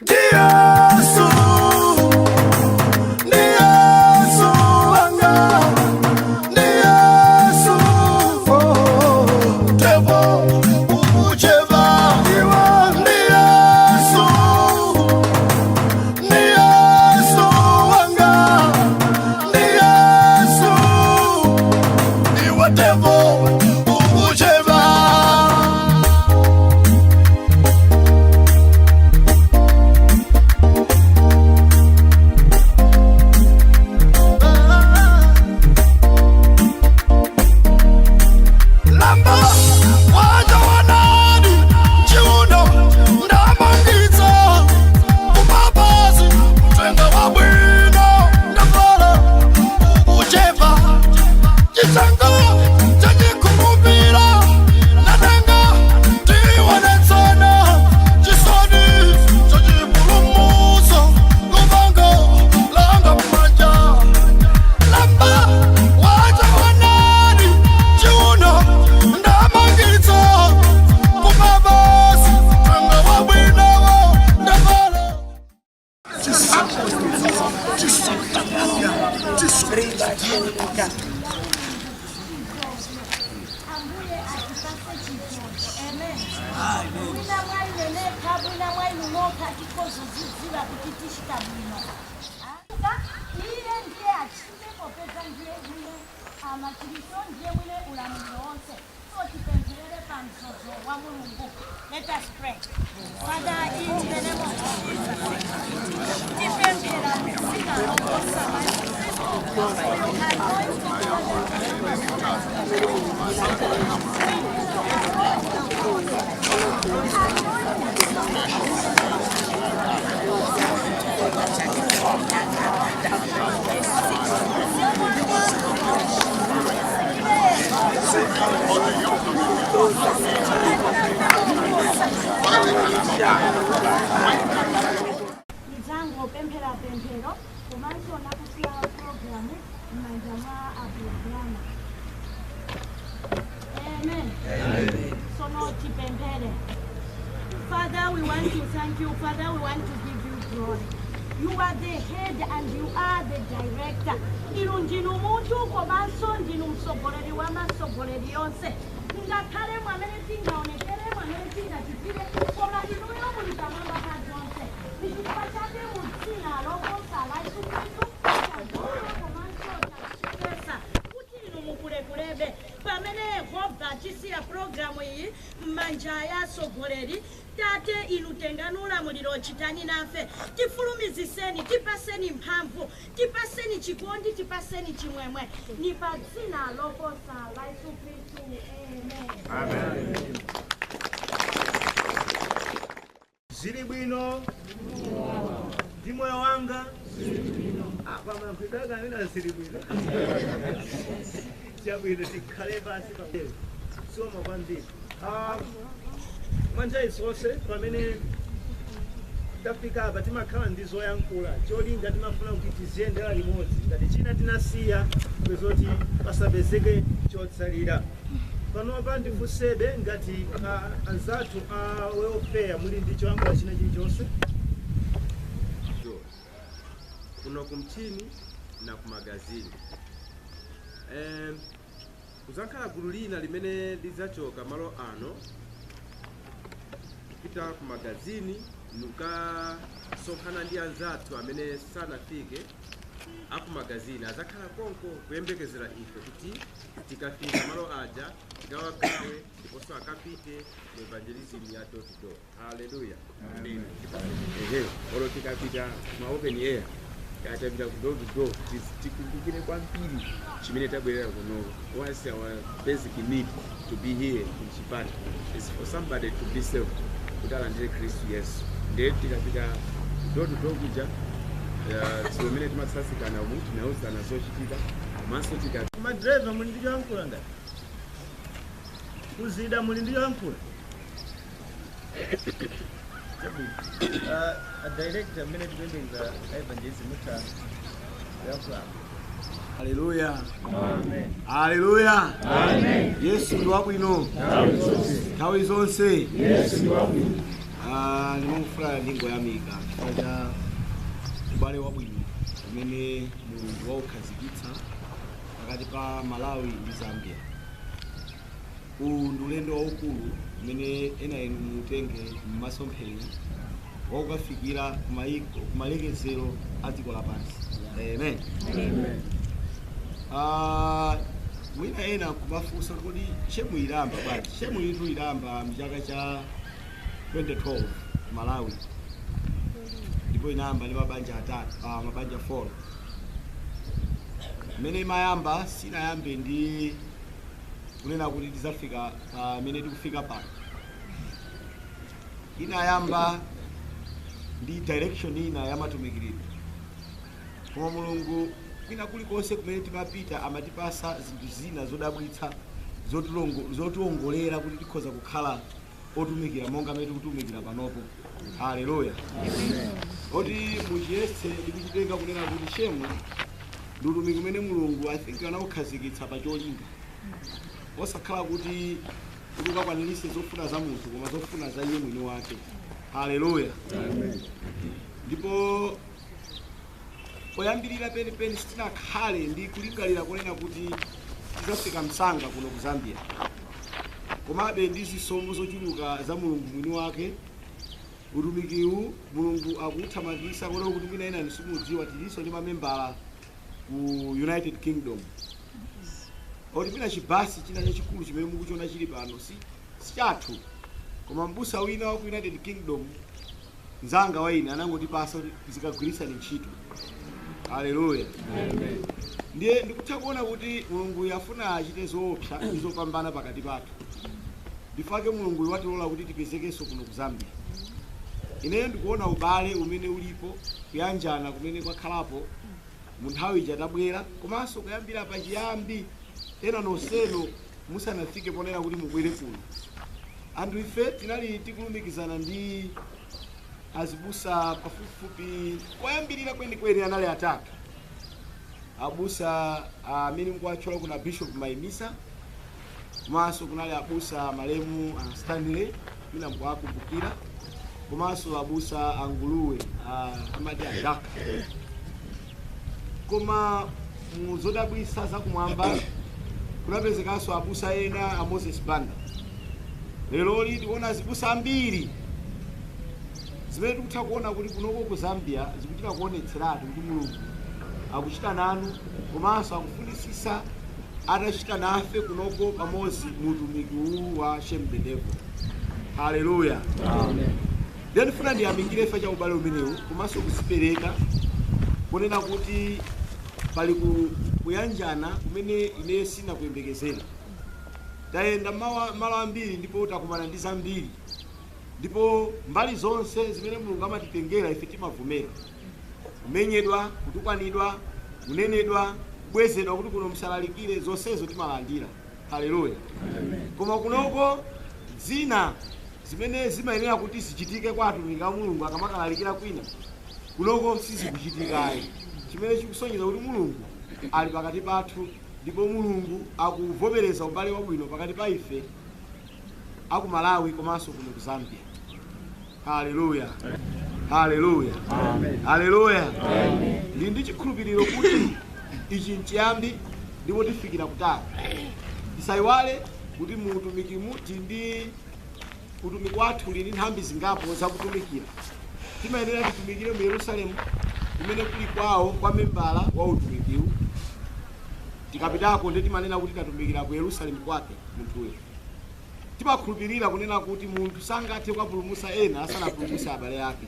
Yesu, ni Yesu wanga, ni Yesu, oh, Devo ukucheva, iwe ni Yesu, ni Yesu wanga, ni Yesu, iwe Devo ukucheva. Lamba waja wanani chiuno ndamangitsa kumabazi twenga wabwino ndavala ukuchepa chisango chachikumbira natenga tiwonetsana chisoni chachipulumuso lupanga langa manja. Lamba waja wanani chiuno ndamangitsa kumabasi twenga wabwinowo ndavala. Ambuye atipase chizozo, amen. Mwina mwaineneka, mwina mwainunoka, tikozozidziva kuti tichita bwino. Iye ndiye achite, popeza ndiye mwine amachiriso, ndiye mwine ulamuliro wonse. So tipempherere pa mzozo wa Mulungu. Let us pray. Father, in the name of Jesus, tipemphera muzina loposa la Yesu Kristu. You anoint. Ndidzangopemphera pemphero komanso nakusiya pulogalamu m'manja mwa apulogalamu. Amen. Sono tipemphere. Father, we want to thank you. Father, we want to give you glory. You are the head and you are the director. Inu ndinu mutu komanso ndinu mtsogoleri wa matsogoleri yonse. Ngakhale mwamene tingaonekere, mwamene tingachitire, koma inuyo muli pamwamba pa zonse. Ndichifukwa chake mu dzina loposa la Yesu Khristu tagula komanso tachipesa kuti inu mukulekulebe pamene Yehova tisiya pulogalamu iyi m'manja ya atsogoleri. Tate, inu tengani ulamuliro, chitani nafe, tifulumiziseni, tipaseni mphamvu, tipaseni chikondi, tipaseni chimwemwe. Ni pa dzina loposa la Yesu Khristu, amen. Zili bwino ndi moyo wanga pamayankhulidwe amene zili bwino. Chabwino, tikhale pasi pa soma kwambiri. Mwa nthawi zonse pamene tafika apa timakhala ndi zoyankhula, cholinga timafuna kuti tiziyendera limodzi. Ngati china tinasiya, kwezoti pasapezeke chotsalira. Panopa ndifunsebe ngati anzathu a welfare muli ndi choyankhula china chilichonse. Kuno kumchini na kumagazini kuzakhala gulu lina limene lidzachoka malo ano kupita ku magazini nukasonkhana ndi anzathu amene sanafike aku magazini. Azakhala konko kuyembekezera ife kuti tikafika malo aja tikawagawe ndiponso akapite mu evangelism ya door to door. Haleluya! Ehe, olo tikapita ma open air, katapita ku door to door, tikumbukire kwambiri chimene tabwerera kuno. What's our basic need to be here in Chipata is for somebody to be saved, kuti alandire Khristu Yesu. Ndiye tikapita door to door kuja, tsiku limene timatsasikana umu tinauzana zochitika, komanso tika Madireva muli ndi choyankhula? Ngati kuzida muli ndi choyankhula? A director, mmene tikuyembekeza evangelism, mutha kuyankhula. Haleluya! Haleluya! Yesu ndi wabwino nthawi zonse. Ndimangofuna ndingoyamika chifukwa cha ubale wabwino umene Mulungu waukhazikitsa pakati pa Malawi ndi Zambia. Uwu ndi ulendo waukulu umene ena inu mutenge m'masomphenya wakukafikira kumayiko kumalekezero a dziko lapansi. Amen. Mwina ena kumafunsa kuti SHEM ilamba bwanji? SHEM itu ilamba mchaka cha 2012 Malawi, ndipo inayamba ndi mabanja atatu, mabanja 4. Mmene imayamba, sinayambe ndi kunena kuti tizafika pamene tikufika pano. Inayamba ndi direction ina yamatumikiridwe, koma Mulungu kwina kulikonse kumene timapita amatipasa zinthu zina zodabwitsa zotiwongolera kuti tikhoza kukhala otumikira monga mmene tikutumikira panopo. Haleluya! Oti muchiyese ndikuchitenga kunena kuti SHEM ndi utumiki umene Mulungu, I think, anawukhazikitsa pa cholinga, osakhala kuti ukakwaniritse zofuna za munthu, koma zofuna za iye mwini wake. Haleluya! Ndipo poyambirira penipeni sitinakhale ndi kulingalira kunena kuti tizafika msanga kuno ku Zambia. Komabe ndi zisomo zochuluka za Mulungu mwini wake, utumikiwu Mulungu akuthamangitsa kotero kuti mwina ena simudziwa, tilinso ndi mamembala ku United Kingdom. Oti mwina chibasi china chachikulu chimene mukuchiona chili pano si chathu, koma mbusa wina wa ku United Kingdom, mzanga wa ine, anangotipasa kuti zikagwiritsani ntchito. Haleluya! Ndiye ndikutha kuona kuti Mulungu yafuna achite zoopsa ndi zopambana pakati pathu. Ndifake Mulungu watilola kuti tipezekenso kuno ku Zambia. Ineyo ndikuona ubale umene ulipo, kuyanjana kumene kwakhalapo mu nthawi ija tabwera, komanso kuyambira pachiyambi ena nonseno musanafike ponena kuti mubwere kuno, anthu ife tinali tikulumikizana ndi azibusa pafupifupi. Koyambirira kwenikweni anali atatu abusa amene mukuwatchula. Kuna Bishop Maimisa, komanso kunali abusa malemu a Stanley, mina mukuwakumbukira, komanso abusa anguluwe, amati adaka. Koma mu zodabwitsa zakumwamba kunapezekanso abusa ena, a Moses Banda. Leroli tikuona azibusa ambiri, zimene tikutha kuona kuti kunoko ku Zambia zikuchita kuonetseratu kuti Mulungu akuchita nanu, komanso akufunisisa atachita nafe kunoko pamodzi mu utumiki uwu wa Shame the Devil. Haleluya! Ndiye ndifuna ndiyamikire ife cha ubale umenewu, komanso kuzipereka kunena kuti pali kuyanjana kumene ine sinakuyembekezera. Tayenda malo ambiri ndipo takumana ndi zambiri, ndipo mbali zonse zimene Mulungu amatitengera ife timavomera. Kumenyedwa, kutukwanidwa, kunenedwa, kubwezedwa kuti kuno musalalikire, zonsezo timalandira. Haleluya! Koma kunoko zina zimene zimayenera kuti zichitike kwa atumiki a Mulungu akamakalalikira kwina, kunoko sizikuchitikayi, chimene chikusonyeza kuti Mulungu ali pakati pathu, ndipo Mulungu akuvomereza ubale wabwino pakati pa ife aku Malawi komanso kuno ku Zambia. Haleluya, haleluya, haleluya! Ndili ndi chikhulupiriro kuti ichi nchiyambi ndipo tifikira kutali. Tisayiwale kuti mu utumikimu tili ndi utumiki wathu uli ndi nthambi zingapo zakutumikira. Timayenera titumikire mu Yerusalemu, kumene kuli kwawo kwa membala wa utumikiwu. Tikapitako ndi timanena kuti tatumikira ku Yerusalemu kwake munthuyo. Timakhulupirira kunena kuti munthu sangathe kukapulumutsa ena asanapulumutse abale ake.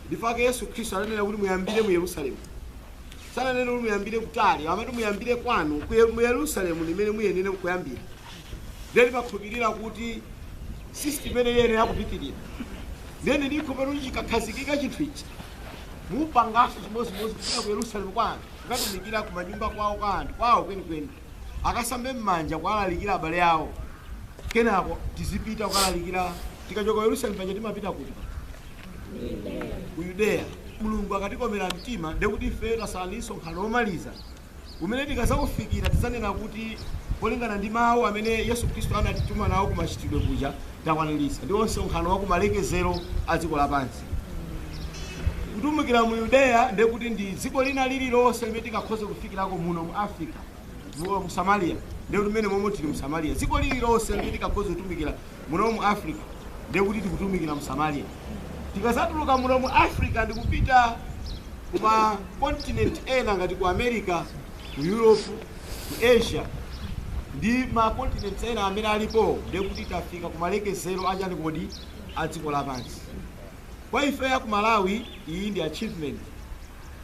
Ndifake Yesu Khristu ananena kuti muyambire mu Yerusalemu. Sananene kuti muyambire kutali, amati muyambire kwanu mu Yerusalemu limene muyenere kuyambira. Ndiye timakhulupirira kuti system imene iyenera kupitirira. Ndiye ndikukhulupirira kuti chikakhazikika chinthu ichi, mupanganso chimodzimodzi kupita ku Yerusalemu kwa anthu, kukatumikira kumanyumba kwawo, kwa anthu kwawo kwenikweni, akasambe m'manja, kuwalalikira abale awo. Kenako tizipita kukalalikira. Tikachoka ku Yerusalemu paja timapita kuti? Ku Yudeya. Mulungu akatikomera mtima, ndekuti ife tasala ndi msonkhano womaliza. Umene tikazaufikira tidzanena kuti kolingana ndi mawu amene Yesu Khristu anatituma nawo kumachitidwe kuja takwaniritsa. Ndiwo msonkhano wa kumalekezero a dziko lapansi. Kutumikira mu Yudeya ndiye kuti ndi dziko lina lililonse limene tingakhoze kufikirako muno mu Africa, mu Samaria, ndiye kuti mmene momwe tili mu Samaria. Dziko lililonse limene tingakhoze kutumikira muno mu Africa ndiye kuti tikutumikira mu Samaria. Tikazatuluka muno mu Africa ndikupita kuma continent ena ngati ku America, ku Europe, ku Asia ndi ma continents ena amene alipo, ndiye kuti tafika kumalekezero achani kodi a dziko lapansi. Kwa ife ya ku Malawi iyi ndi achievement,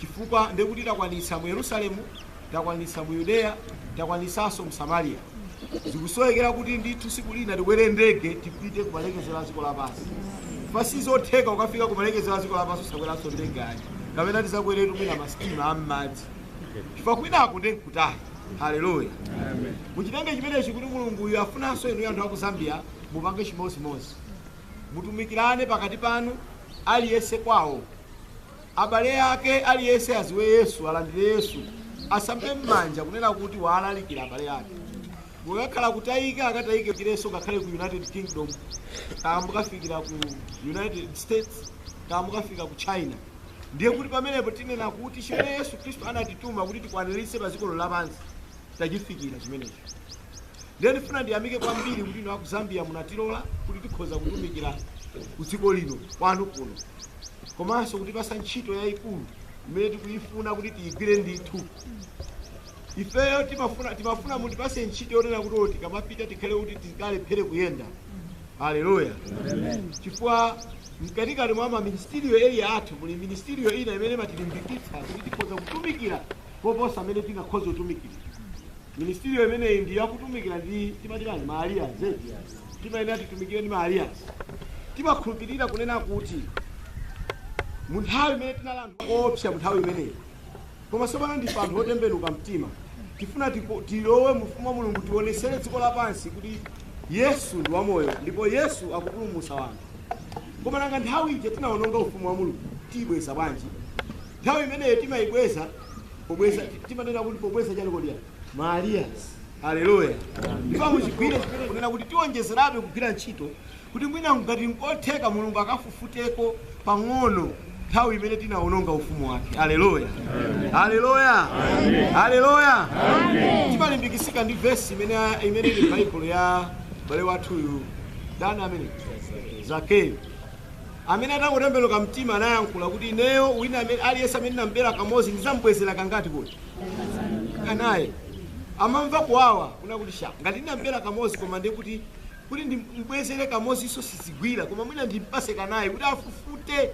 chifukwa ndiye kuti takwanitsa mu Yerusalemu, takwanitsa mu Yudeya, takwanitsanso mu Samaria. Zikusowekera kuti ndithu tsiku lina tikwere ndege tipite kumalekezero a dziko lapansi. Pasizotheka ukafika kumalekezero a dziko lapansi usakweranso ndege ayi, kapena tizakweretu mwina masitima am'madzi, chifukwa kwinako ndi nkutali. Haleluya! Muchitenge chimenechi kuti Mulunguyu afunanso inu anthu aku Zambia mupange chimodzimodzi, mutumikirane pakati panu, aliyense kwawo, abale ake, aliyense aziwe Yesu, alandire Yesu, asambe m'manja kunena kuti waalalikira abale ake. Mukakhala kutayika akatayike kirenso, ngakhale ku United Kingdom, kaya mukafikira ku United States, kaya mukafika ku China, ndiye kuti pamenepo tinena kuti chimene Yesu Khristu anatituma kuti tikwaniritse pa dziko lapansi tachifikira chimenecho. Ndiye ndifuna ndiyamike kwambiri kuti inu aku Zambia munatilola kuti tikhoza kutumikira ku dziko lino kwanu kuno, komanso kutipasa ntchito yayikulu imene tikuyifuna kuti tiyigwire ndithu. Ifeyo timafuna mutipase ntchito yonena kuti tikamapita tikhale kuti tikalephere kuyenda. Haleluya! Chifukwa mkatikati mwa ma ministerial area athu muli ministerial ina imene imatilimbikitsa kuti tikhoza kutumikira koposa amene tingakhoza kutumikira. Ministerial imeneyi ndi yakutumikira ndi timatirani ma alliance, timayenera titumikire ndi ma alliance. Timakhulupirira kunena kuti mu nthawi imene tinali anthu oopsa mu nthawi imeneyi, koma tsopano ndife anthu otembenuka mtima, tifuna tilowe mu ufumu wa Mulungu, tionesere dziko lapansi kuti Yesu ndi wamoyo ndipo Yesu akupulumutsa wanthu. Koma nanga nthawi ija tinawononga ufumu wa Mulungu tiyibweza bwanji? Nthawi imeneyo timayibweza pobweza, timanena kuti pobweza chani kodi? Ma alliance. Haleluya! Ndipo muchigwire chimene kunena kuti tionjezerabe kugwira ntchito kuti mwina ngati nkotheka Mulungu akafufuteko pang'ono nthawi imene tinawononga ufumu wake. Haleluya! Haleluya! Haleluya! Timalimbikitsika ndi vesi imene ili Baibulo ya bale wathuyu dani amene Zakeyo, amene atangotembenuka mtima anayankhula kuti ineyo wina amene aliyense amene ndinambera kamodzi ndidzamubwezera kangati kuti kanayi. Amamva kuwawa kuna kuti sha ngati ndinambera kamodzi, koma ndiye kuti ndimbwezere kamodzinso sizigwira, koma mwina ndimpase kanayi kuti afufute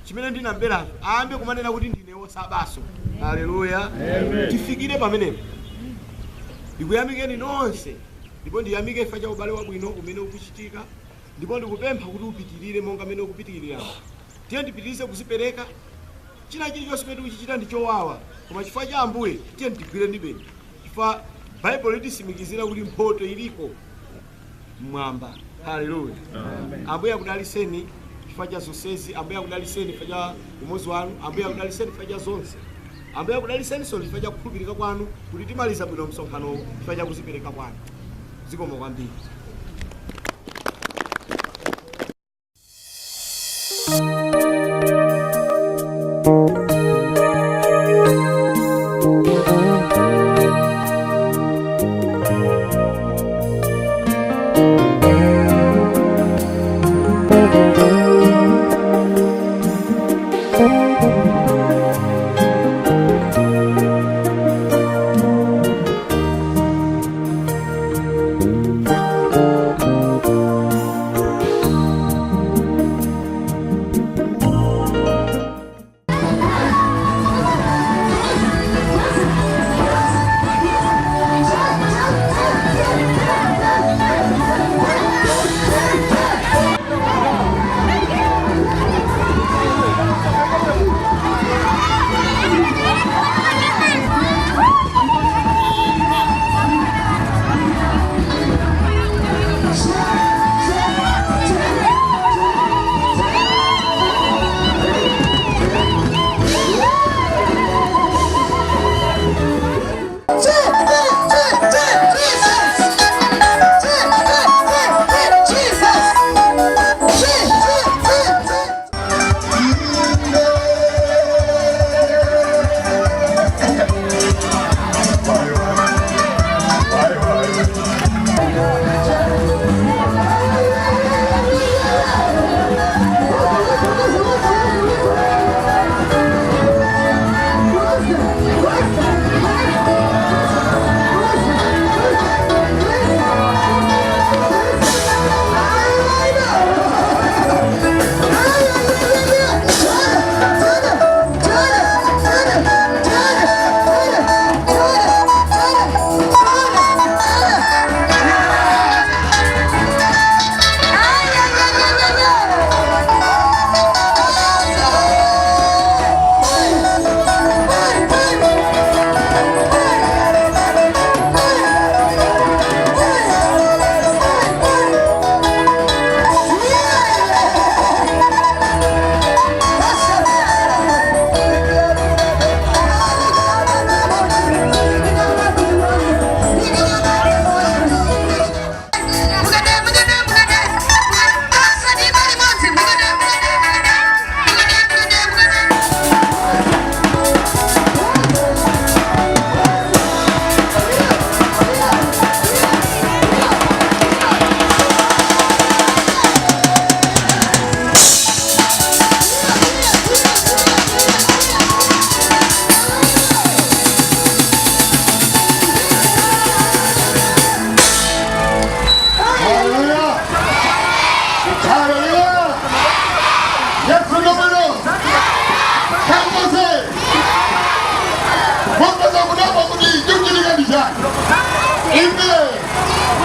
chimene ndinamberacho, ayambe kumanena kuti ndine wosabaso. Haleluya! Tifikire pamenepo. Ndikuyamikeni nonse, ndipo ndiyamike chifukwa cha ubale wabwino umene ukuchitika, ndipo ndikupempha kuti upitirire monga mmene ukupitiriramo. Tiye ndipitirize kuzipereka. China chilichonse chimene tikuchichita ndi chowawa, koma chifukwa cha Ambuye tiye tigwire ndibeni, chifukwa Baibulo lititsimikizira kuti mphoto iliko mmwamba. Haleluya! Ambuye akudalitseni chifukwa cha zonsezi. Ambuye akudalitseni chifukwa cha umodzi wanu. Ambuye akudalitseni chifukwa cha zonse. Ambuye akudalitseninso chifukwa cha kukhulupirika kwanu kuti timaliza bwino msonkhanowu chifukwa cha kuzipereka kwanu. Zikomo kwambiri.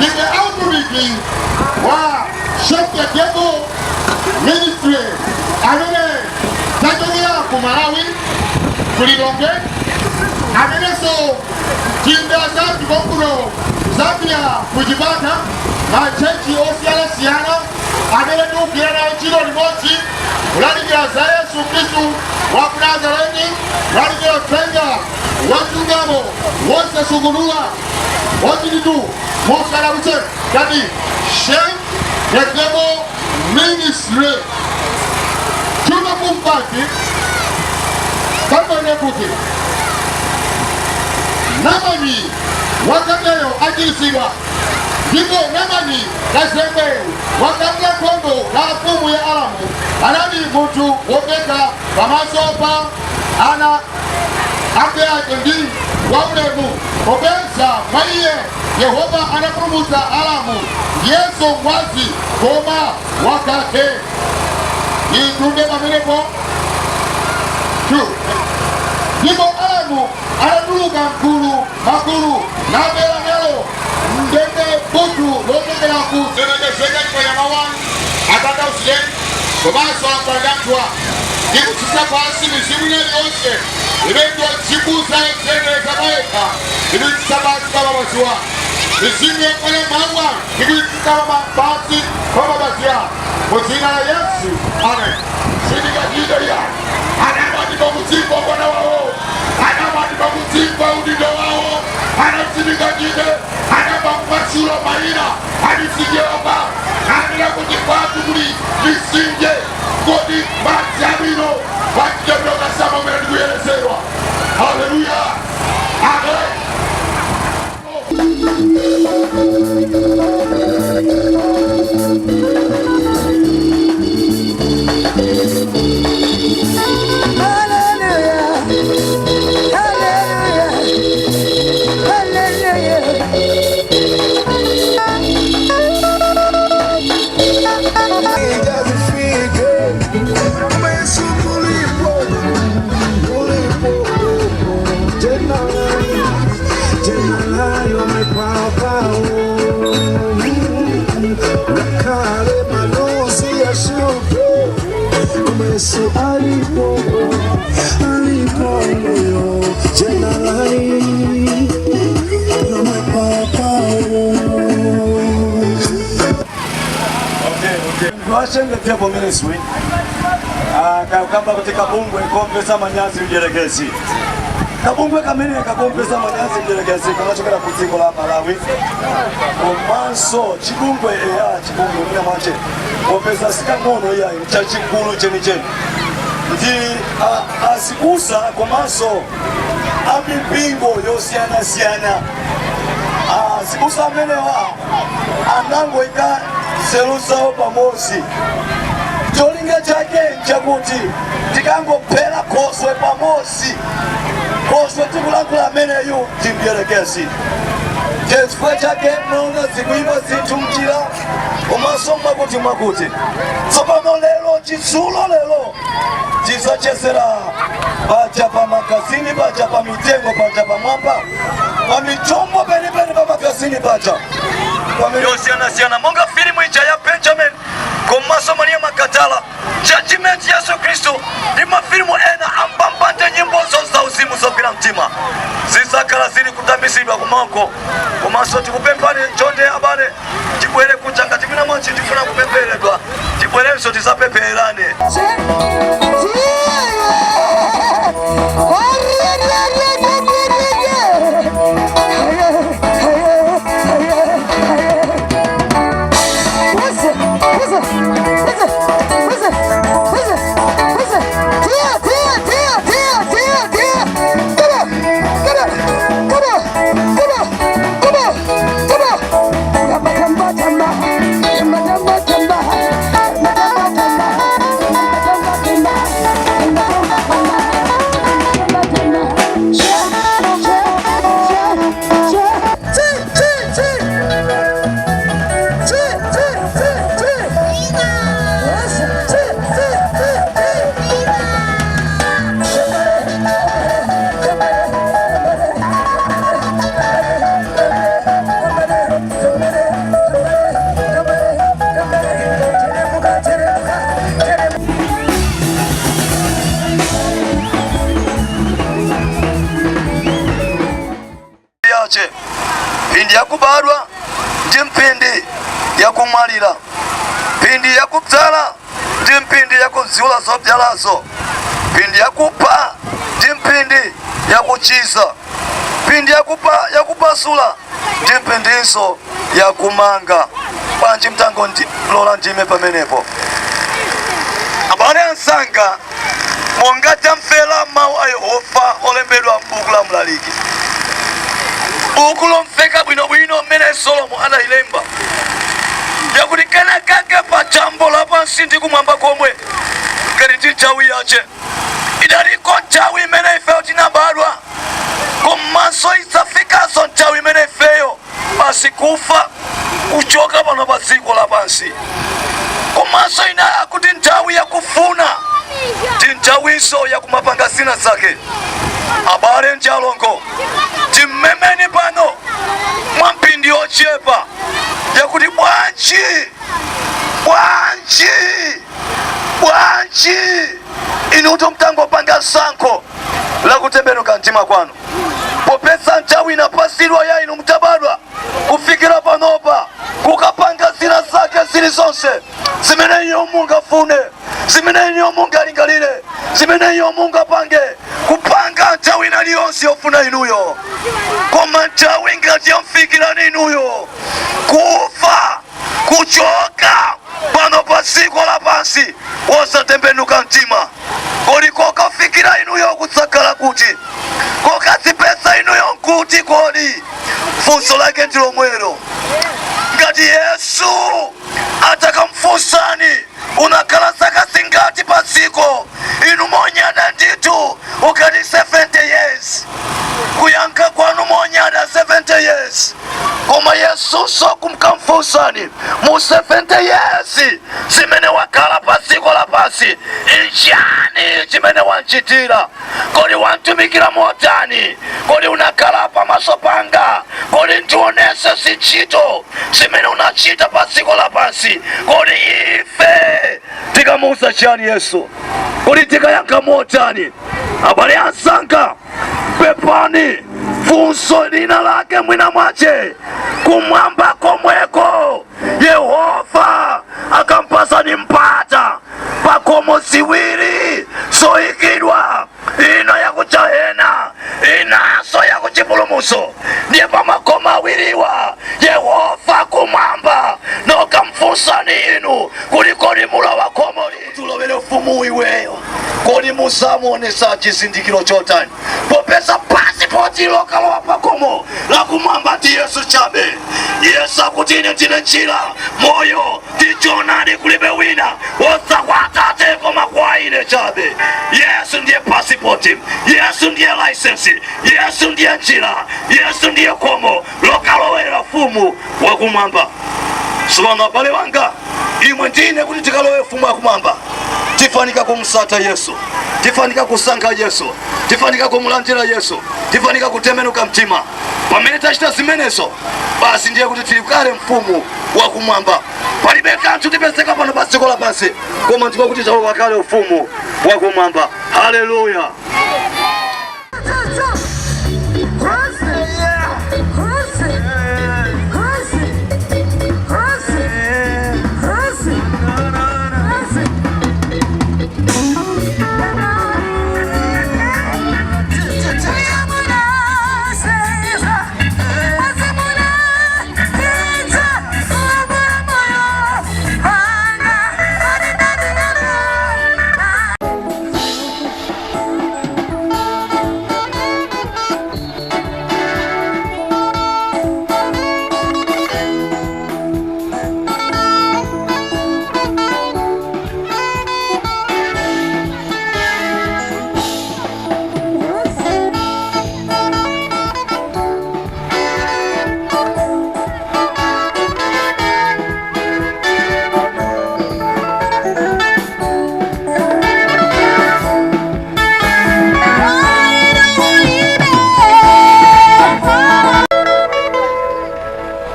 Ndife autumiki wa Shake the Devil Ministry amene tachokera ku Malawi, ku Lilongwe, amenenso tinda zathu konkuno Zambia, kuchipata machechi osiyanasiyana amene tikugwira nawo ntchito limodzi kulalikira za Yesu Khristu wa ku Nazareti, kulalikira uthenga wachilungamo wosasungunula ochititu musadabwitse tati Shake the Devil Ministry. Tumakumpati pamene kuti Namani wakateyo achiritsidwa. Ndipo Namani kazembe wakamula nkhondo la mfumu ya Aramu anali munthu wopeka pamaso pa ana ake ake ndi waulemu, popeza mwa iye Yehova anapulumutsa Aramu, ndiyenso ngwazi koma wakake. Itunde pamenepo 2. Ndipo Aramu anatuluka mkulu makulu nabera nalo ndende butu lochokera ku zenekezeka chipanyama 1 akatausireni komanso apandathwa ndi kutsitsa pansi mizimu ina iliyonse imene dzikuza yodziyenereza payekha ndikuitsitsa pansi pa mapazi wanu. Mizimu yokwana mawu ndikuitsitsa pansi pa mapazi anu mu dzina la Yesu, amen. Sindikachita ya anamati pakudzimva mwana wawo, anamati pakudzimva udindo wawo, anasindikachite anapamupatsulo mayina anisinjeopa anena kuti kwathu kuli misinje kodi madzi abwino pachitebulokasama umene ndikuyeresedwa. Haleluya, amen. Hallelujah. Hallelujah. Hallelujah. Yesu alipo, alipo yo, jenerali, no papa. Shake the Devil Ministry kakamba kuti kabungwe kompesa manyazi mdierekezi, kabungwe kamene kakompesa manyazi mdierekezi kanachokera ku dziko la Malawi, komanso chibungwe eya chibungwe mwina mwache popeza sikang'ono iyayi, chachikulu chenicheni ndi azibusa komanso amipingo yosiyanasiyana. Azibusa amenewa anangoika nzeru zawo pamodzi, cholinga chake nchakuti tikangophera khoswe pamodzi. Khoswe tikulankhula ameneyu ndi mdierekezi. Chifukwa chake mwaona zikuimba zinthu mchira komanso mwakuti mwakuti. Tsopano lero chitsulo lero tizachezera paja pa magazini, paja pa mitengo, paja pamwamba pa michombo penipeni pa magazini paja yosiyanasiyana, monga filimu ija ya Benjamin komanso Maria Magadala, Judgment, Yesu Khristu ndi mafilimu ena ampampante, nyimbozo za uzimu zogwira mtima zizakhala zili kutambitsidwa kumanko. Komanso tikupemphani chonde abale, tibwere kuja ngati mwina mwachi tifuna kupempheredwa, tibwerenso tizapemphererane. Two, two, two, two. Mphindi yakubadwa ndi mphindi yakumwalira, mphindi yakudzala ndi mphindi yakudziula zobyalazo, mphindi yakupha ndi mphindi yakuchiza, mphindi yakupasula ndi mphindinso yakumanga. Bwanji mtango lola ndime pamenepo. Abale ansanga, monga tamvera mawu a Yehova olembedwa m'buku la Mlaliki, buku lomveka bwinobwino mmene Solomo adayilemba, yakuti kenakake pa chambo lapansi ndi kumwamba komwe ngati ndi nthawi yache. Idaliko nthawi imene ifeyo tinabadwa, komanso idzafikanso nthawi imene ifeyo basi kufa kuchoka pano pa dziko lapansi. Komanso ina akuti nthawi yakufuna ndi nthawinso yakumapanga zina zake. Abale ndi alongo, timmemeni pano mwa mphindi yochepa yakuti bwanji bwanji bwanji inuto mtangopanga sankho lakutembenuka mtima kwanu, popeza nthawi inapasidwa ya inu mutabadwa kufikira panopa kukapanga zina zake zilizonse zimene iyo mungafune, zimene iyo mungalingalire, zimene iyo mungapange, kupanga nthawi iliyonse yofuna inuyo. Koma nthawi ngati yamfikirani inuyo kufa kuchoka pano pa dziko lapansi wosatembenuka mtima, kodi kokafikira inuyo kudzakhala kuti? Kokadzipeza inuyo nkuti? Kodi funso lake ndi lomwelo. Ngati Yesu atakamfunsani unakhala zaka zingati pa dziko, inu monyada ndithu ukati 70 years, kuyankha kwanu monyada 70 years. Koma Yesunso kumkamfunsani mu 70 years zimene wakhala pa dziko lapansi, nchani chimene wanchitira? Kodi wantumikira motani? Kodi unakhala pamaso panga? Kodi ndionese zintchito zimene unachita pa dziko lapansi? Kodi ife tikamuuza chani Yesu? Kodi tikayankha motani? Abale ansanga, pepani, funso lina lake mwina mwache kumwamba komweko Yehova akampasani mpata pakomo ziwiri zoyikidwa, ina yakuchahena inaso yakuchipulumuso. Ndiye pamakoma awiriwa Yehova kumwamba nokamfunsani inu kulikoli mulowa komoli tulowere ufumu iweyo, kodi musamuonesa chizindikiro chotani? Popeza pasipoti lokalowa pakomo lakumwamba ndi Yesu chabe. Yesu akuti ine ndine njira, moyo ndi choonadi, kulibe wina wodza kwa Atate koma kwa ine chabe. Yesu ndiye pasipoti, Yesu ndiye license, Yesu ndiye njira, Yesu ndiye komo lokalowera ufumu wakumwamba. Sumano abale wanga, imwe ndine kuti tikalowe ufumu wakumwamba tifanika kumsata Yesu, tifanika kusankha Yesu, tifanika kumulandira Yesu, tifanika kutembenuka mtima. Pamene tachita zimenezo basi ndiye kuti tili kale mfumu wakumwamba. Palibe kanthu tipezeka pano pa dziko lapansi koma ndiko kuti talowa kale ufumu wakumwamba. Haleluya.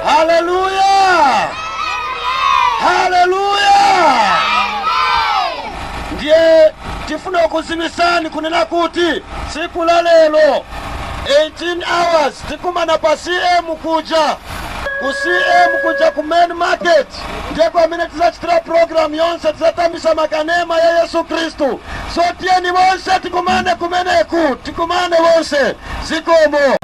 Haleluya! Haleluya! Ndiye tifuna kuzimisani kunena kuti tsiku la lero 18 hours tikumana pa CM kuja ku CM kuja ku main market, ndiye pamene tizachitira program yonse, tizatambisa makanema ya Yesu Kristu. So tiyeni bonse tikumane kumeneku, tikumane bonse, zikomo.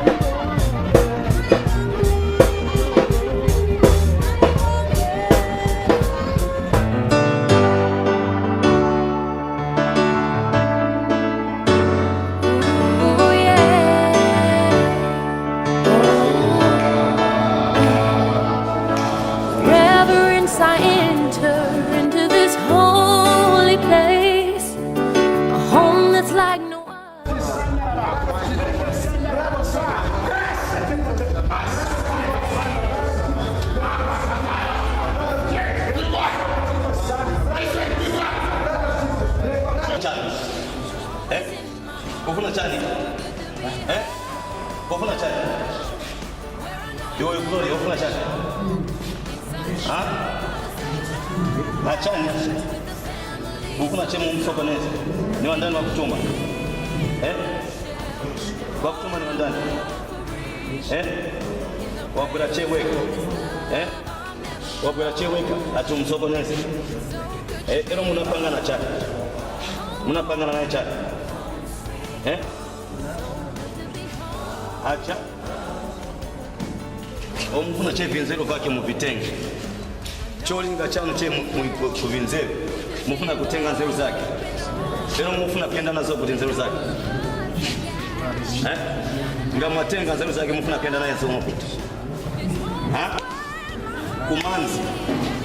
Reverence, I enter into this holy place, a home that's like no other. Chani. Eh? Ufuna chani? Eh? Ufuna chani? Iwe Glory, ufuna chani? Ha? Achani. Ufuna chemu msokoneze. Ni wandani wa kutuma? Eh? Wa kutuma ni wandani? Eh? Wabura cheweka. Eh? Wabura cheweka ati umsokoneze. Eh, ero munapangana chani? Munapangana naye chani? Eh? Acha. Omufuna che vinzero vake muvitenge. Cholinga chanu che kuvinzero. Mufuna kutenga nzeru zake. Lero mufuna kenda nazo kuti nzeru zake. Eh? Nga mwatenga nzeru zake mufuna kenda naye zo kuti. Ha? Kumanzi.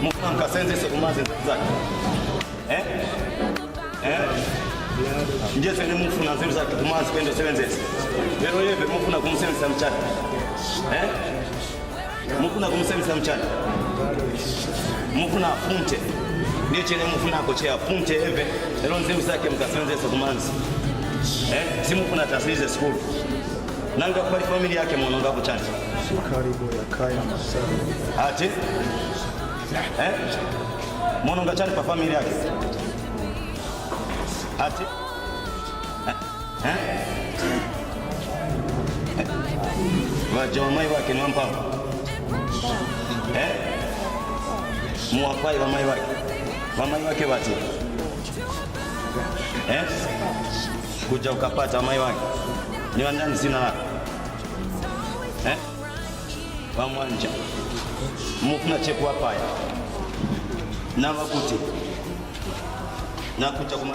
Mufuna mkasenzese kumanzi nzeru zake. Eh? Eh? Ndiye sene mufuna nzeru zake kumanzi kwenda sebenzese. Lero yeve mufuna kumsebenzisa mchana. Eh? Mufuna kumsebenzisa mchana. Mufuna afunte. Ndiye chene mufuna akochea afunte eve. Lero nzeru zake mkasebenzese kumanzi. Eh? Si mufuna tasilize school. Nanga kwa familia yake mwanonga hapo chana. Karibu ya kaya masara. Ati? Eh? Mwanonga chana pa familia yake. Ati? Eh? Waja wamai wake ni wampampa. Eh? Muwapai wamai wake. Wamai wake wati. Eh? Kuja ukapata wamai wake. Ni wandani zina lako. Eh? Wamwanja. Mufuna cheku wapaya. Na wakuti. Na kuja kuma.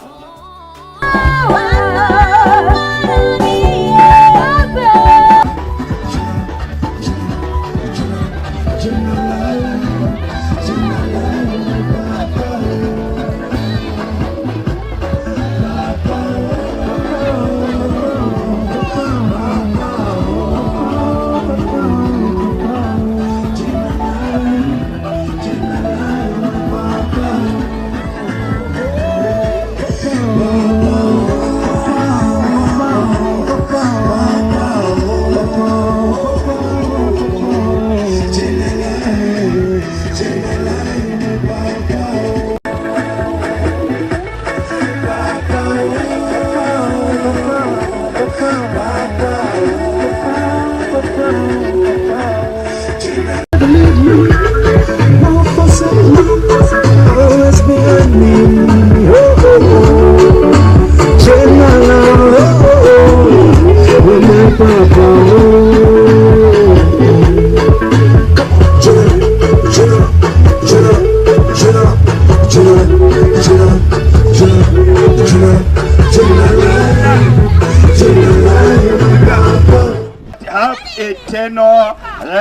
Have eternal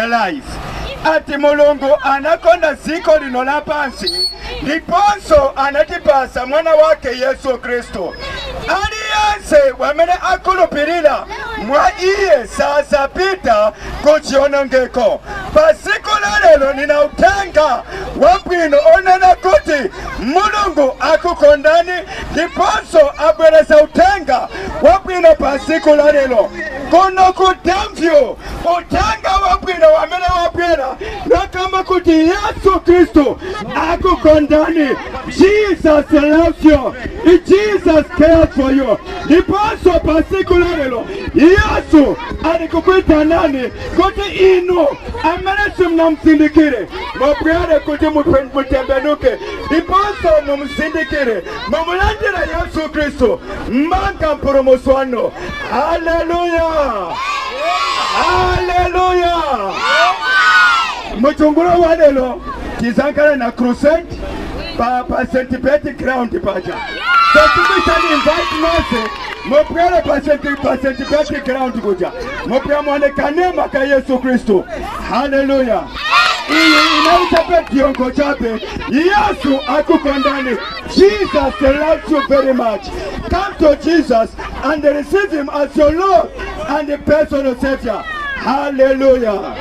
life. Ati Mulungu anakonda ziko lino la pansi ndiponso anatipasa mwana wake Yesu Kristo. Aliyense wamene akhulupirira mwa iye sasapita kuchionongeko. Pasiku la lero nina utenga wabwino onena kuti Mulungu akukondani ndiponso abweresa utenga wabwino pasiku la lero. Kuno ku Damview utenga wabwino wamene wabwera nakamba kuti Yesu Kristo akukondani. Jesus loves you. Jesus cares for you. Ndiponso pasiku la lero iye Yesu alikukuitanani kuti inu amene simunamzindikire mubwere kuti mutembenuke ndiponso mumzindikire, mumulandire Yesu Kristu manga mpulumutsi wanu. Haleluya, haleluya. Muchungulo wa lero tizankhala na crusade pa St. Pete ground paja. So tikuitani invite mose mubwere pa St. Pete ground kuja, mubwere muone kanema ka Yesu Kristu. Haleluya. Iyi inaita diongo chape. Yesu akukondani. Jesus loves you very much. Come to Jesus and receive him as your Lord and the personal Savior. Hallelujah.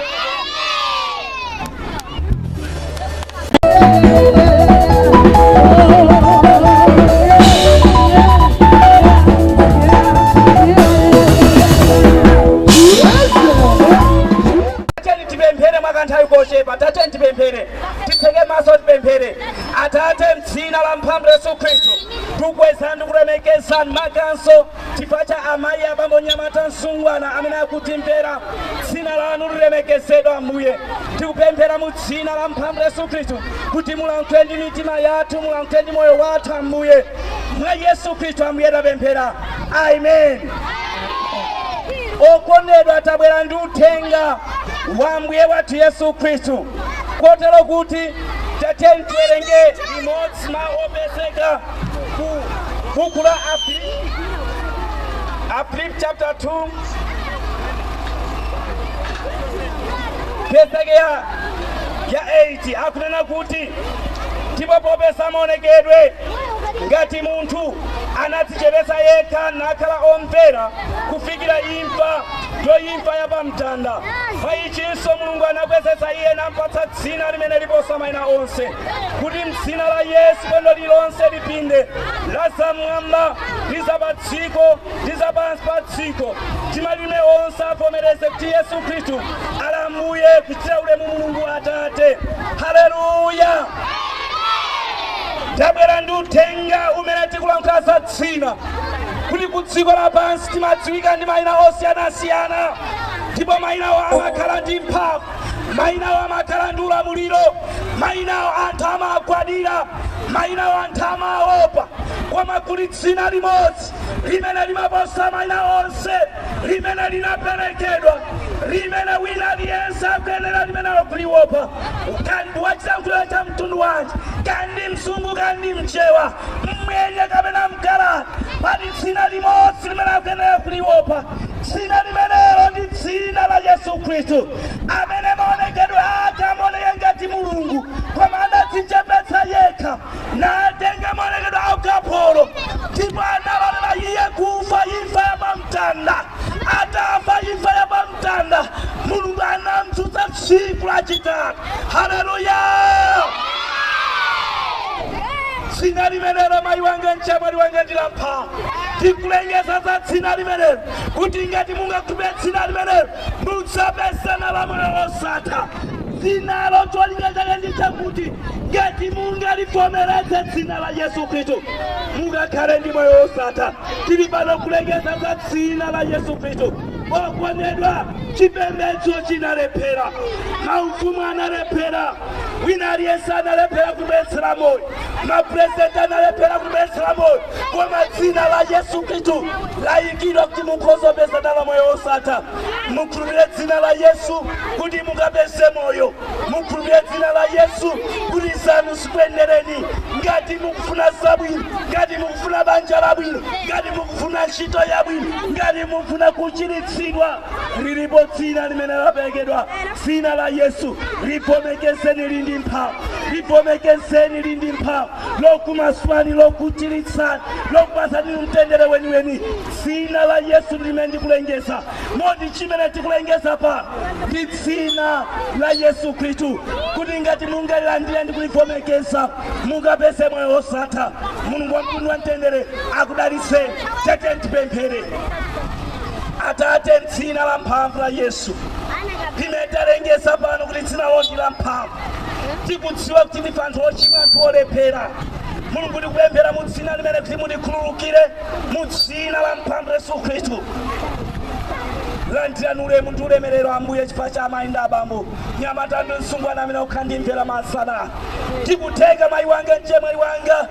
Tipemphere mwakanthawi kochepa, tate tipemphere, titseke maso tipemphere. Atate, mdzina la mphamvu Yesu Khristu, tikukwezani ndikulemekezani makanso chifukwa cha amayi, abambo, nyamata, msungwana amene akutimvera. Dzina lanu lilemekezedwa Ambuye. Tikupemphera mu dzina la mphamvu Yesu Khristu kuti mulankhule ndi mitima yathu, mulankhule ndi moyo wathu Ambuye. Mwa Yesu Khristu Ambuye tapemphera, amen. Okondedwa, tabwera ndi uthenga wa Ambuye wathu Yesu Khristu, kotero kuti tatiyeni tiwerenge limodzi mawu opezeka ku buku la Afilipi chapter 2 vesi ya 8, akunena kuti ndipo popeza maonekedwe ngati munthu anadzichepetsa yekha nakhala omvera kufikira imfa, ndiyo imfa ya pamtanda. Pa ichinso Mulungu anakwezetsa iye nampatsa dzina limene liposa mayina onse, kuti mdzina la Yesu bondo lilonse lipinde, la zamwamba ndi za pa dziko ndi za pansi pa dziko, ndi malilime onse avomereze kuti Yesu Khristu ali Ambuye, kuchitira ulemu Mulungu Atate. Haleluya. Tabwera ndi uthenga umene tikulankhula za dzina, kuti ku dziko lapansi timadziwika ndi mayina osiyanasiyana, ndipo mayinawo amakhala ndi mphamvu, mayinawo amakhala ndi ulamuliro, mayinawo anthu amagwadira, mayinawo anthu amaopa. Koma kuli dzina limodzi limene limaposa mayina onse, limene linaperekedwa, limene wina aliyense akuyenera limene kuliwopa. Kandi wachilankhulo cha mtundu wanji, kandi mzungu, kandi mchewa, mmwenye kapena mkalata, pali dzina limodzi limene akuyenera kuliwopa. Dzina limenelo ndi dzina la Yesu Khristu, amene maonekedwe ake amaoneka ngati Mulungu, koma anadzichepetsa yekha natenga maonekedwe a ukapolo, ndipo analolera iye kufa imfa ya pamtanda. Atafa imfa ya pamtanda, Mulungu anamdzutsa tsiku lachitatu. Haleluya. Dzina limenelo, mayi wanga, mchamwali wanga, ndi la mphamvu. Tikulengeza za dzina limenelo kuti ngati mungakhulupirire dzina limenelo mudzapezana la moyo wosatha. Dzinalo cholinga chake ndi chakuti ngati mungalivomereze dzina la Yesu Khristu mungakhale ndi moyo wosatha. Tili pano kulengeza za dzina la Yesu Khristu. Okondedwa, chipembedzo chinalephera, maufumu analephera, wina aliyense analephera kubwezera moyo, mapurezidenti analephera kubwezera moyo, koma dzina la Yesu Khristu layikidwa kuti mukhoza kupeza la moyo wosatha. Mukhulupirire dzina la Yesu kuti mukapeze moyo, mukhulupirire dzina la Yesu kuti zanu zikuyendereni. Ngati mukufuna zabwino, ngati mukufuna banja labwino, ngati mukufuna ntchito yabwino, ngati mukufuna kuchiritsidwa, lilipo dzina limene laperekedwa, dzina la Yesu. Livomekezeni lindi mphamvu, livomekezeni lindi mphamvu lokumasulani, lokuchiritsani, lokupasani mtendere weniweni. Dzina la Yesu limene ndikulengeza moti chimene tikulengeza pano ndi dzina la Yesu Khristu, kuti ngati mungalilandire ndi kulivomekeza mungapeze moyo wosatha. Mulungu wamtundu wa mtendere akudalitseni. Tete tipemphere. Atate, dzina la mphamvu la Yesu limene talengeza pano kuti dzina londi la mphamvu, tikudziwa kuti ndife anthu ochimwa, anthu olephera. Mulungu, tikupemphera mu dzina limene kuti mutikhululukire mu dzina la mphamvu Yesu Khristu. Landirani ulemu ndi ulemerero Ambuye chifukwa cha amayi ndi abambo, nyamata ndi msungwana amene akukhandimvera masana. Tikutenga mayi wanga mchemwali wanga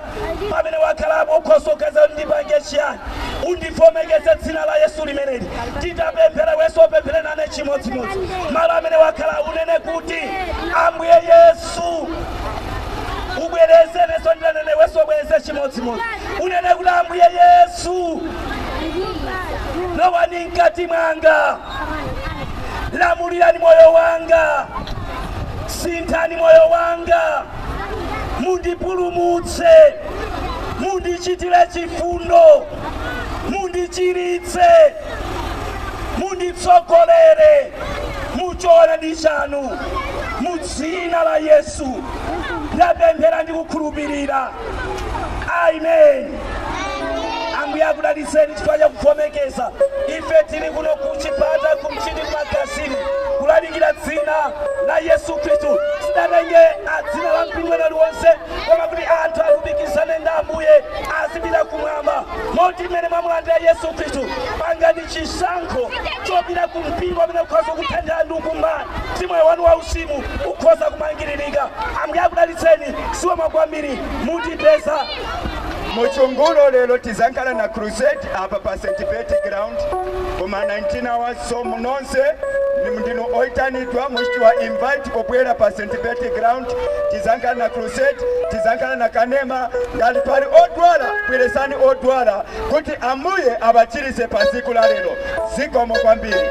pamene wakhalapo ukhosokeza ndipange chiyani, undivomekeze dzina la Yesu limeneli. Titapemphera weso opemphere nane chimodzimodzi. Malo amene wakhala unene kuti Ambuye Yesu ubwereze neso ndilanene weso ubwereze chimodzimodzi. Unene kuti Ambuye Yesu lowani mkati mwanga, lamulirani moyo wanga, sinthani moyo wanga, mundipulumutse, mundichitire chifundo, mundichiritse, munditsogolere muchoonadi chanu, mu dzina la Yesu ndapemphera ndi kukhulupirira. Amen. Ambuye akudalitseni chifukwa cha kuvomekeza. Ife tili kuno kuchipata kumchiti kumakasini kulalikira dzina la Yesu Khristu. Sidatenge dzina la mpingo liwonse, koma kuti anthu alumikizane ndi Ambuye azipita kumwamba. Moti mmene mwamulandira Yesu Khristu, pangani chisankho chopita ku mpingo amene ukhoza kuthandira ndi ukumbani kuti moyo wanu wauzimu ukhoza kumangiririka. Ambuye akudalitseni siwoma kwambiri mutipeza muchungulo lero tizankhala na crusade apa pa St. Beti ground kuma 19 hours. So munonse ndinu oitanidwa muchitiwa invite pobwera pa St. Beti ground. Tizankhala na crusade, tizankhala na kanema. Ngati pali odwala, bweresani odwala kuti Ambuye abachirise pa siku la lero. Zikomo kwambiri.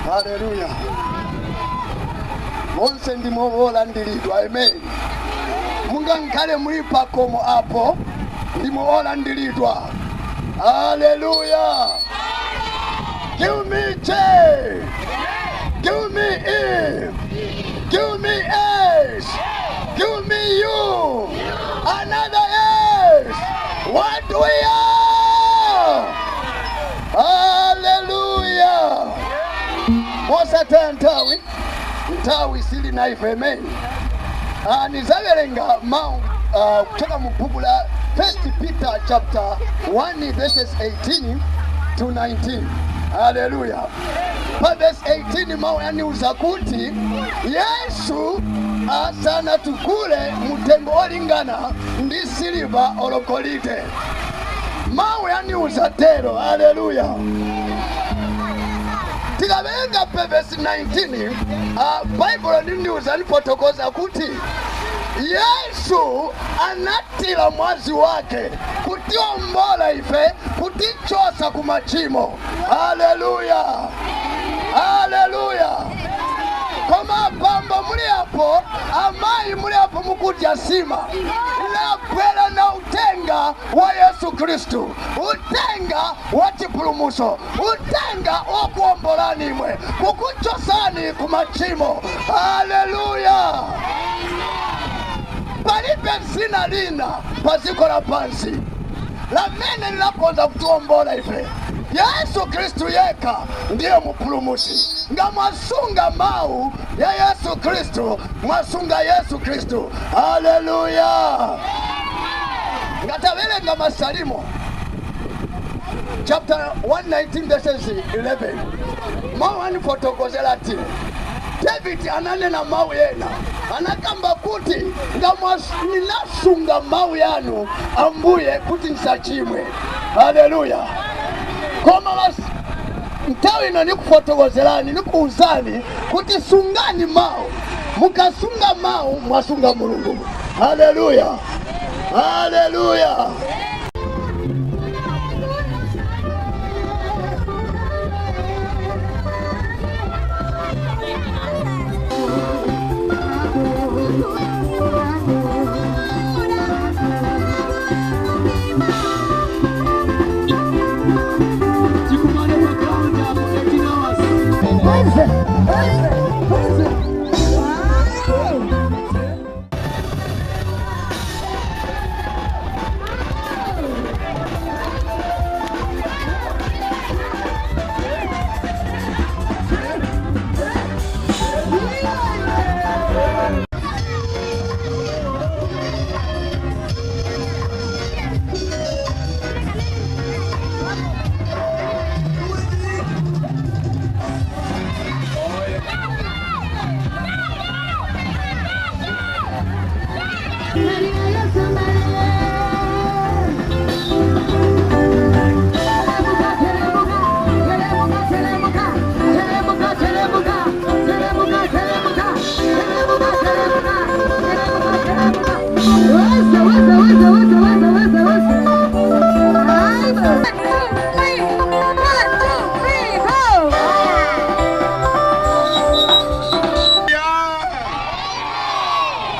Haleluya. Monse ndimo olandiridwa. Amen. Mungankhale muli pakomo apo ndimo olandiridwa. Haleluya. Give me J. Give me E. Give me S. Give me U. Another S. What we are. Hallelujah. Mosataya nthawi, nthawi sili na ife. Amen. Nizawerenga mau kutoka mu buku la 1 Peter chapter 1 verses 18 to 19. Hallelujah. Pa verse 18 mau yaniuza kuti Yesu asana tukule mutengo olingana ndi siliva ologolide. Mau yaniuza tero. Hallelujah. Tikawerenga pa verse 19, Bible lindiuza lifotokoza kuti Yesu anatila mwazi wake kutiombola ife, kutichosa kumachimo. Haleluya. Haleluya. Koma bambo muli apo, amayi muli apo mukudya sima, labwera na utenga wa Yesu Kristu, utenga wa chipulumuso, utenga wokuombolani imwe, kukuchosani kumachimo. Haleluya. Palibe zina lina paziko la pansi lamene linakonza kutiombola ife. Yesu Kristu yekha ndiye mupulumusi. Nga mwasunga mau ya Yesu Kristu, mwasunga Yesu Kristu. Haleluya! Ngatavelenga Masalimo chapter 119 verses 11, mau anifotokozela ati David ananena mau yena, anakamba kuti ninasunga mau yanu ambuye kuti nsachimwe. Haleluya! Koma nthawi ino nikufotokozelani, nikuuzani kuti sungani mau. Mukasunga mau mwasunga Mulungu. Haleluya! Haleluya!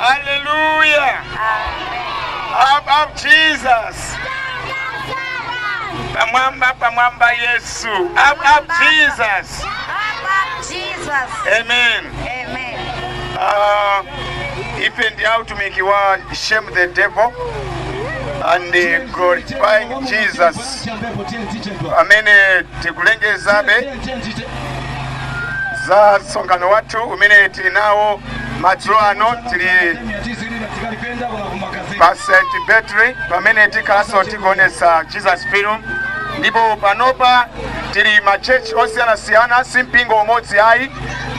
Hallelujah. Up, up, Jesus. Pamwamba, pamwamba, Yesu. Up, up, Jesus. Up, up, Jesus. Amen. Amen. Ife ndi autumiki wa Shame the Devil and glorifying Jesus, amene tikulengezabe za msonkhano wathu umene tili nawo madzulo ano. Tili pa St. Battery pamene tikhalanso tikuonetsa Jesus film, ndipo panopa tili ma church osiyanasiyana, si mpingo umodzi ayi,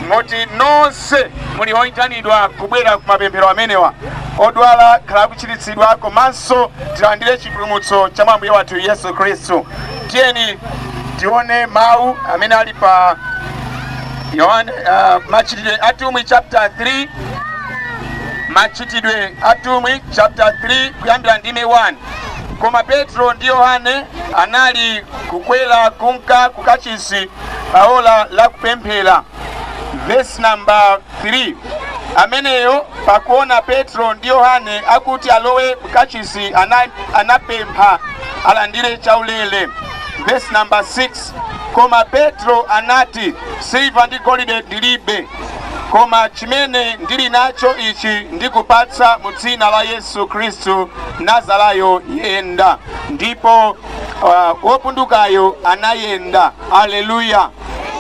moti nonse muli oyitanidwa kubwera ku mapemphero amenewa. Odwala khala kuchiritsidwa, komanso tilandire chipulumutso cha Ambuye wathu Yesu Khristu. Tiyeni tione mawu amene ali pa Yohane, Machitidwe Atumwi chapter 3, Machitidwe Atumwi chapter 3 kuyambira ndime 1. Koma Petro ndi Yohane anali kukwera kunka kukachisi paola la kupemphera. Verse number 3, ameneyo pakuona Petro ndi Yohane akuti alowe mkachisi, anapempha alandire chaulere. Verse number 6, koma Petro anati, siliva ndi golide ndilibe, koma chimene ndili nacho ichi ndikupatsa, mu dzina la Yesu Khristu Nazarayo yenda. Ndipo wopundukayo anayenda. Aleluya!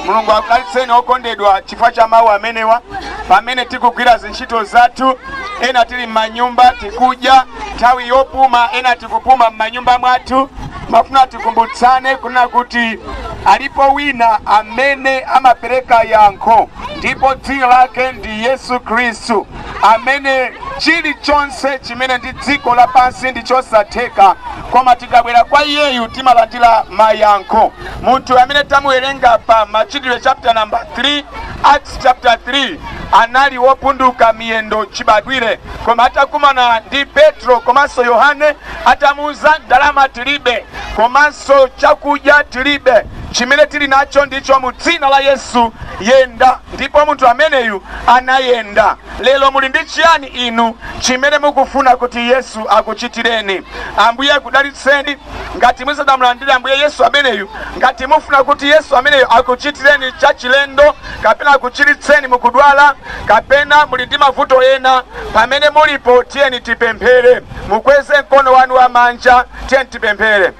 Mulungu akudalitseni okondedwa chifukwa cha mawu amenewa. Pamene tikugwira zintchito zathu, ena tili m'manyumba tikudya, nthawi yopuma ena tikupuma m'manyumba mwathu, mafuna tikumbutsane kunena kuti alipo wina amene amapereka yankho, ndipo dzina lake ndi Yesu Khristu, amene chilichonse chimene ndi dziko lapansi ndi chosatheka, koma tikabwera kwa iyeyu timalandira mayankho. Munthu amene tamuwerenga pa Machitidwe chapter number 3, Acts chapter 3, anali wopunduka miyendo chibadwire, koma atakumana ndi Petro komanso Yohane, atamuuza ndalama tilibe komanso chakudya tilibe, chimene tili nacho ndicho mu dzina la Yesu yenda, ndipo munthu ameneyu anayenda. Lero muli ndi chiyani inu chimene mukufuna kuti Yesu akuchitireni? Ambuye akudalitseni. Ngati musadamulandire Ambuye Yesu ameneyu, ngati mufuna kuti Yesu ameneyu akuchitireni chachilendo, kapena akuchiritseni mukudwala, kapena muli ndi mavuto ena, pamene mulipo tiyeni tipemphere. Mukweze mkono wanu wa manja, tiyeni tipemphere.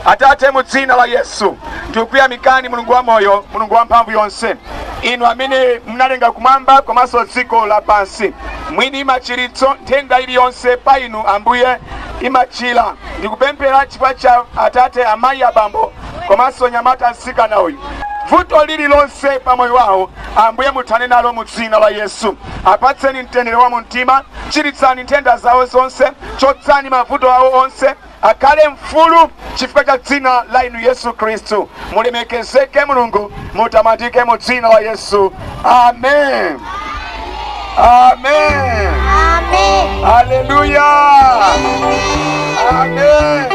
Atate, mu dzina la Yesu ndikuyamikani Mulungu wa moyo, Mulungu wa mphamvu yonse, inu amene munalenga kumwamba komanso dziko lapansi, mwini machiritso, nthenda iliyonse pa inu Ambuye imachira. Ndikupemphera chifukwa cha atate, amayi, abambo komanso nyamata mtsikana uyu, vuto lililonse pa moyo wawo Ambuye muthane nalo mu dzina la Yesu. Apatseni mtendere wa mumtima, chiritsani nthenda zawo zonse, chotsani mavuto awo onse, akhale mfulu chifukwa cha dzina la inu Yesu Khristu. Mulemekezeke Mulungu, mutamandike mu dzina la Yesu. Amen. Amen. Amen. Haleluya. Amen.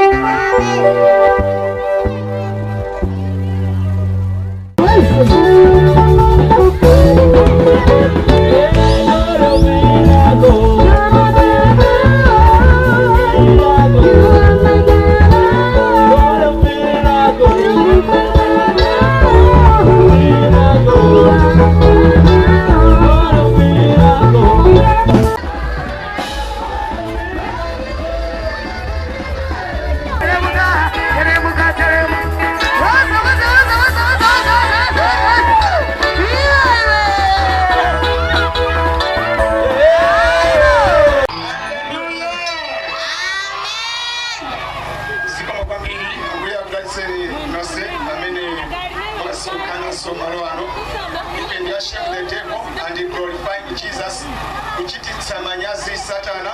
Kuchititsa manyazi Satana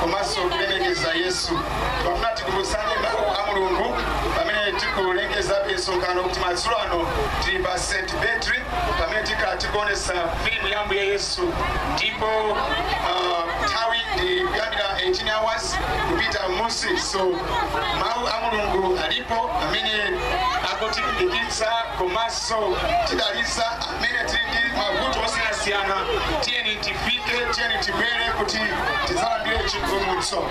komanso kulemekeza Yesu. Pafuna tikumbusane mawu a Mulungu pamene tikulengeza msonkhano kuti madzulo ano tili pa St. Petri pamene tikhala tikuonesa filimu ya Ambuye Yesu, ndipo nthawi ndi kuyambira 18 hours kupita m'munsi. So mawu a Mulungu alipo amene akutilimbikitsa komanso tidalitsa amene tili ndi mavuto osiyanasiyana. Tiyeni tifike, tiyeni tibwere kuti tidzalandire chipulumutso.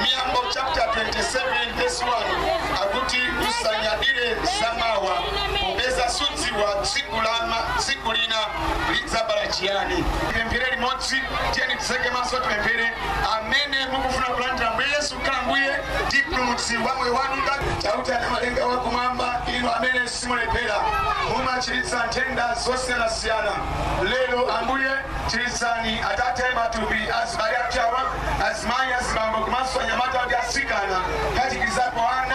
Miyambo chapter 27 verse 1 akuti usanyadire zamawa popeza sudziwa tsiku lina lidzabala chiyani. Tipemphere limodzi, tiyeni titseke maso tipemphere. Amene mukufuna kulandira Ambuye Yesu kukhala Mbuye ndi mpulumutsi wa moyo wanu, Chauta Namalenga wakumwamba, inu amene simulephera, mumachiritsa nthenda zosiyanasiyana, lero Ambuye chiritsani atate matupi azibale athu, azimayi, azibambo komanso anyamata ndi atsikana, kuphatikizapo ana.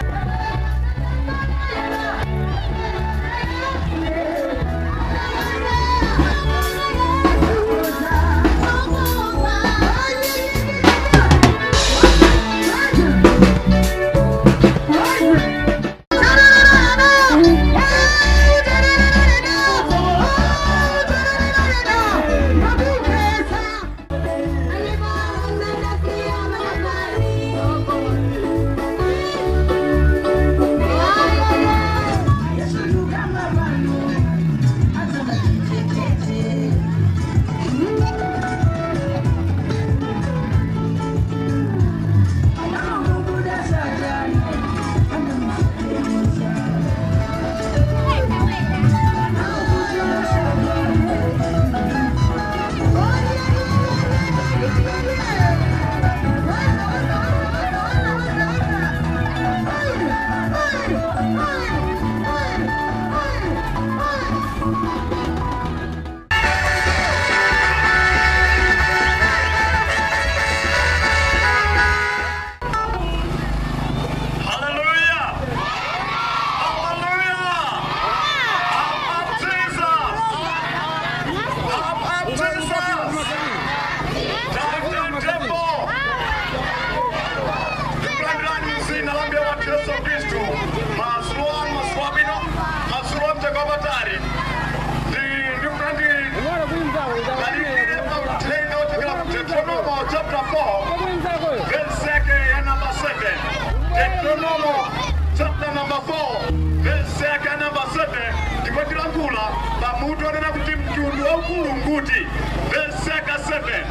Chapter number 4 verse yake number 7 ndipo tilankhula pamutu anena kuti mtundu waukulu nguti. Verse yake 7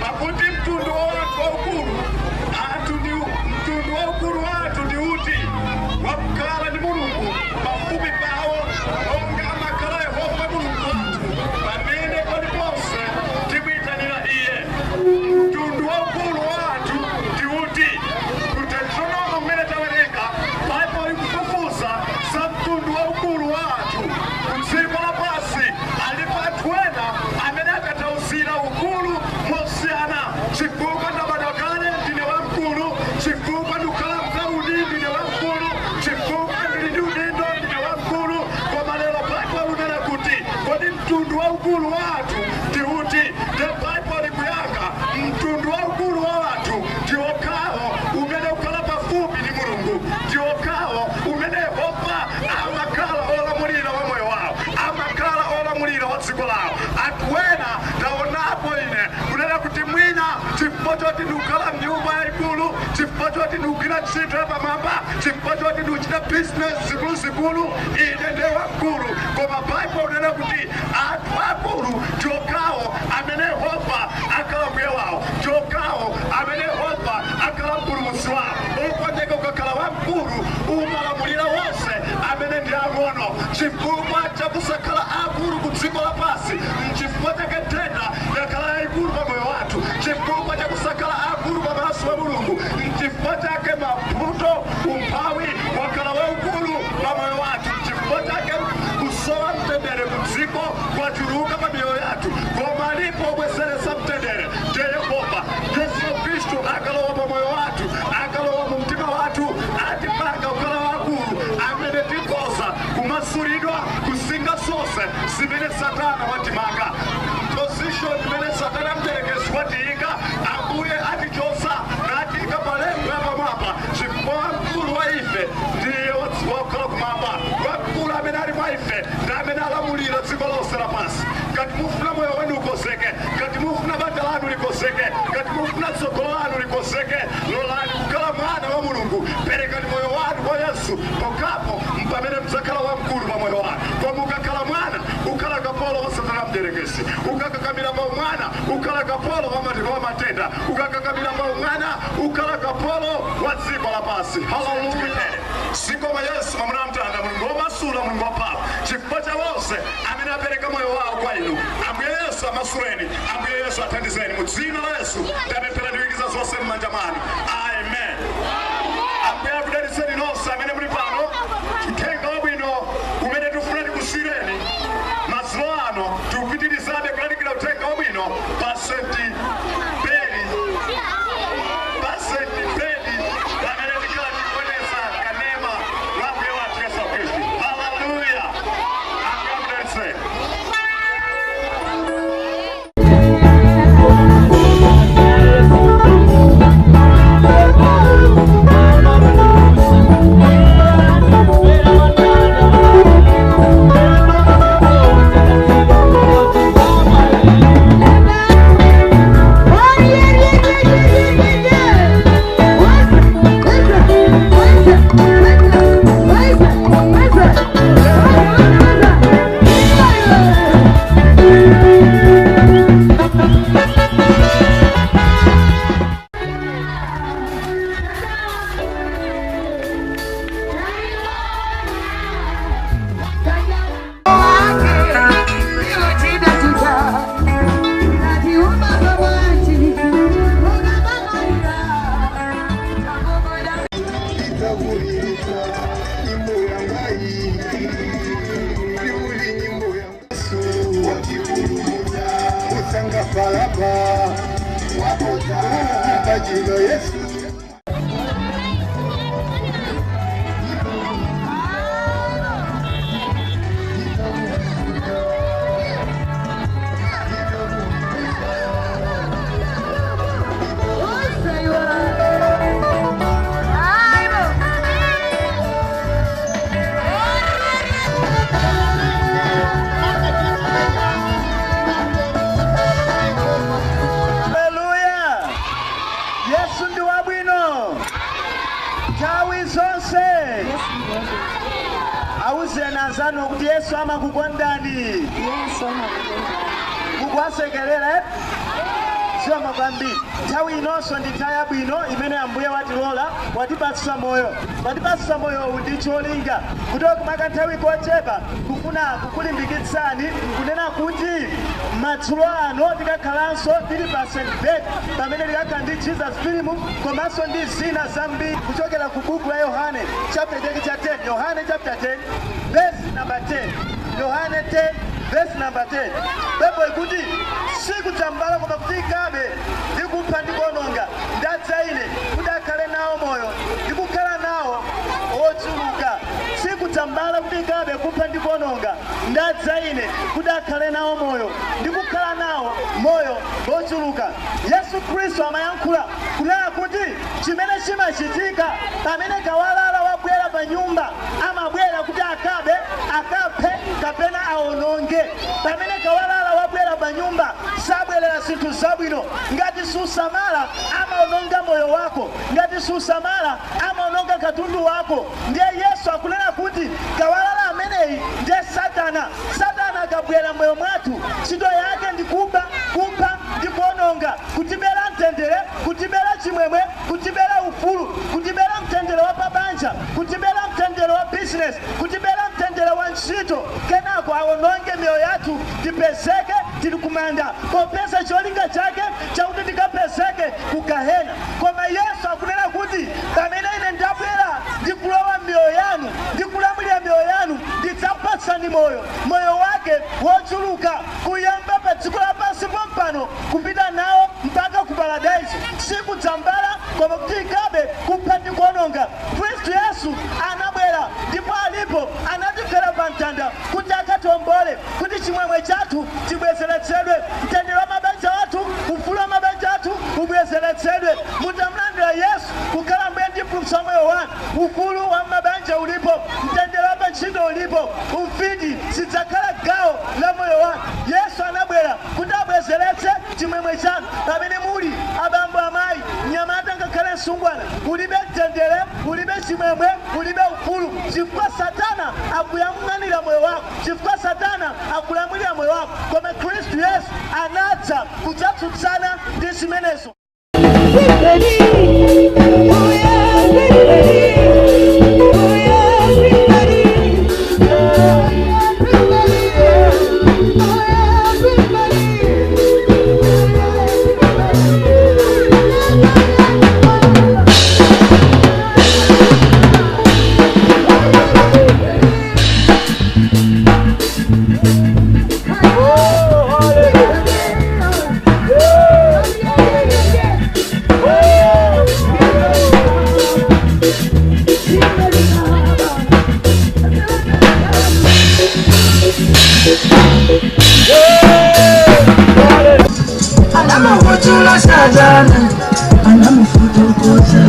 pakuti mtundu wa wanthu waukulu anthu ndi mtundu waukulu wa anthu ndi uti wakukhala ndi Mulungu pafupi pawo monga amakhala Yehova Mulungu wathu pamene paliponse tikuyitanira iye. Mtundu waukulu wa anthu ndi uti. Ku Deuteronomo mmene tawerenga mtundu waukulu wa anthu kudziko lapansi alipo anthu ena amene akathauzira ukulu mosiyana chifukwa ndabadwa kale ndine wamkulu, chifukwa ndikukhala mtauni ndine wamkulu, chifukwa ndili ndi udindo ndine wamkulu. Koma lero Baibulo lunena kuti kodi mtundu waukulu wa anthu ndi uti? The Bible likuyankha mtundu waukulu wa anthu ndi okhawo umene ukhala pafupi ndi Mulungu, ndi okhawo umene Yehova amakhala olamulira wa moyo wawo, amakhala olamulira wa dziko lawo. Anthu ena ndaonapo ine kunena kuti mwina chifukwa choti ndikukhala mnyumba yayikulu, chifukwa choti ndikugwira ntchito yapamwamba, chifukwa choti ndikuchita bizinesi zikuluzikulu, ine ndiye wamkulu. Koma Baibulo unena kuti anthu akulu ndi okhawo amene Yehova akhala mbuye wawo, ndi okhawo amene Yehova akhala mpulumutsi wawo. Ukondeka ukakhala wamkulu umalamulira wonse amene ndi ang'ono. Chifukwa chakusakhala akulu ku dziko lapansi, chifukwa chake nthenda yakhala yayikulu pa moyo wathu, chifukwa chakusakhala akulu pamaso pa Mulungu, chifukwa chake mavuto umphawi wakhala waukulu pa moyo wathu, chifukwa chake kusowa mtendere ku dziko kwachuluka pa miyoyo yathu. Koma alipo obwezeretsa mtendere ndiye Yehova. Yesu Khristu akalowa pa moyo wathu, akalowa mu mtima wathu, atipanga kukhala wakulu amene tikhoza kumasulidwa kusinga zonse zimene Satana watimanga. Position imene Satana mdierekezi watiyika, Ambuye atichotsa natiyika pa level yapamwamba, chifukwa wamkulu wa ife ndiye wakhala kumwamba. Wamkulu amene ali mwa ife ndi amene alamulira dziko lonse lapansi. Ngati mufuna moyo wanu ukonzeke, ngati mufuna banja lanu likonzeke, ngati mufuna tsogolo lanu likonzeke, lolani kukhala mwana wa Mulungu, perekani moyo wanu kwa Yesu, pokapo mpamene mdzakhala wamkulu pa moyo wanu. Koma ukakhala mwana ukhala kapolo wa Satana mdierekezi, ukakakamira pa mwana ukhala kapolo wa matenda, ukakakamira pa mwana ukhala kapolo wa dziko lapansi. Haleluya! Zikomo Yesu mwamuna mtanda, Mulungu womasula, Mulungu wamphamvu, chifukwa cha wonse amene apereka moyo wawo kwa inu. Ambuye Yesu amasuleni, Ambuye Yesu athandizeni. Mu dzina la Yesu ndapemphera ndiwikiza zonse m'manja mwanu. Amen. Ambuye akudalitseni nonse amene muli pano. Uthenga wabwino umene tikufuna tikusiyireni madzulo ano, tikupitirizabe kulalikira uthenga wabwino pa St. Beli, pa St. Beli pamene tikhala tikuonetsa kanema wa Ambuye wathu Yesu Khristu. Haleluya! Ambuye akudalitseni. Haleluya! Yesu ndi wabwino nthawi zonse. Awuzeni anzanu kuti Yesu amakukondani. Mukuwasekerera zikomo kwambiri. Nthawi inonso ndi nthawi yabwino imene Ambuye watilola, watipatsa moyo, watipatsa moyowu ndi cholinga kuti kumaka nthawi kochepa kufuna kukulimbikitsani kunena kuti madzulo ano tikakhalanso tili pa St. Bet pamene tikakhala ndi Jesus Film komanso ndi zina zambiri kuchokera ku buku la Yohane chapter chake cha 10, Yohane chapter 10 number 10. Yohane 10 verse number 10. Bible ikuti sikudzambala koma kuti ikabe ndikupha ndikuononga, ndadza ine kuti akhale nawo moyo ndikukhala nawo ochuluka. Sikudzambala kuti ikabe kupha ndikuononga, ndadza ine kuti akhale nawo moyo ndikukhala nawo moyo ochuluka. Yesu Khristu amayankhula kunena kuti chimene chimachitika pamene kawalala wabwera pa nyumba, amabwera kuti akabe, akaphe kapena aononge. Pamene kawalala wabwera pa nyumba sabwerera zinthu zabwino. Ngati susamala amaononga moyo wako, ngati susamala amaononga katundu wako. Ndiye Yesu akunena kuti kawalala ameneyi ndiye Satana. Satana akabwera moyo mwathu, ntchito yake ndi kuba, kupha ndi kuononga, kutibera mtendere, kutibera chimwemwe, kutibera ufulu, kutibera mtendere wa pabanja, kutibera mtendere wa business, kutibera mtendere wa ntchito. Kenako aononge miyoyo yathu, tipezeke tili kumanda, popeza cholinga chake chakuti tikapezeke ku gahena. Koma Yesu akunena kuti pamene ine ndabwera ndikulowa miyoyo yanu, ndikulamulira miyoyo yanu, ndidzakupatsani moyo, moyo wake wochuluka, kuyamba pa dziko lapansi pompano kupita nawo mpaka ku paradaiso. Sikudzambala koma kuti ikabe kupha ndi kuononga. Khristu Yesu anabwera ndipo alipo, anatifera pa mtanda kuti akatiwombole, kuti chimwemwe chathu chibwezeretsedwe, mtendere wa mabanja athu, ufulu wa mabanja athu ubwezeretsedwe. Mutamulandira Yesu kukhala mbuye ndi mpulumutsi wa moyo wanu, ufulu wa mabanja ulipo, mtendere wa pantchito ulipo, ufiti sidzakhala gawo la moyo wanu. Yesu anabwera kuti abwezeretse chimwemwe chanu. Pamene muli abambo, amayi, mnyamata ngakhale msungwana, ulibe mtendere, ulibe chimwemwe, ulibe ufulu, chifukwa Satana akuyang'anira moyo wako, chifukwa Satana akulamulira moyo wako. Koma Khristu Yesu anadza kudzatsutsana ndi zimenezo. Anamukutula Satana, anamufutukuza.